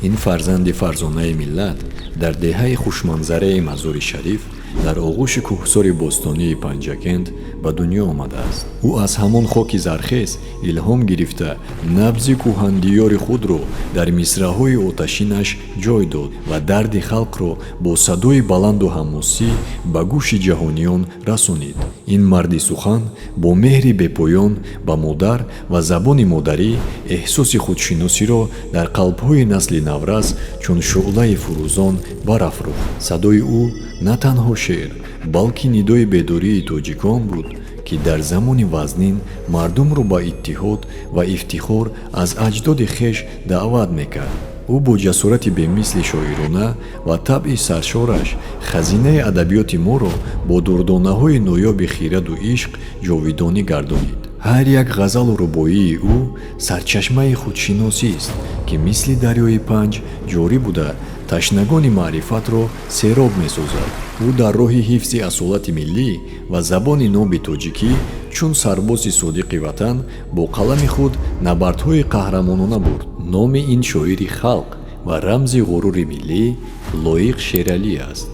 Ин фарзанди фарзонаи миллат дар деҳаи хушманзараи Мазори Шариф, дар оғӯши кӯҳсори бостонии Панҷакент ба дунё омадааст. Ӯ аз ҳамон хоки зархез илҳом гирифта, набзи кӯҳандиёри худро дар мисраъҳои оташинаш ҷой дод ва дарди халқро бо садои баланду ҳамосӣ ба гӯши ҷаҳониён расонид. Ин марди сухан бо меҳри бепоён ба модар ва забони модарӣ эҳсоси худшиносиро дар қалбҳои насли наврас чун шӯълаи фурӯзон барафрӯхт. Садои ӯ на танҳо шеър, балки нидои бедории тоҷикон буд, ки дар замони вазнин мардумро ба иттиҳод ва ифтихор аз аҷдоди хеш даъват мекард. Ӯ бо ҷасорати бемисли шоирона ва табъи саршораш хазинаи адабиёти моро бо дурдонаҳои ноёби хираду ишқ ҷовидонӣ гардонид. Ҳар як ғазалу рубоии ӯ сарчашмаи худшиносист, ки мисли дарёи Панҷ ҷорӣ буда, ташнагони маърифатро сероб месозад. Ӯ дар роҳи ҳифзи асолати миллӣ ва забони ноби тоҷикӣ чун сарбози содиқи ватан бо қалами худ набардҳои қаҳрамонона бурд. Номи ин шоири халқ ва рамзи ғурури миллӣ Лоиқ Шералӣ аст.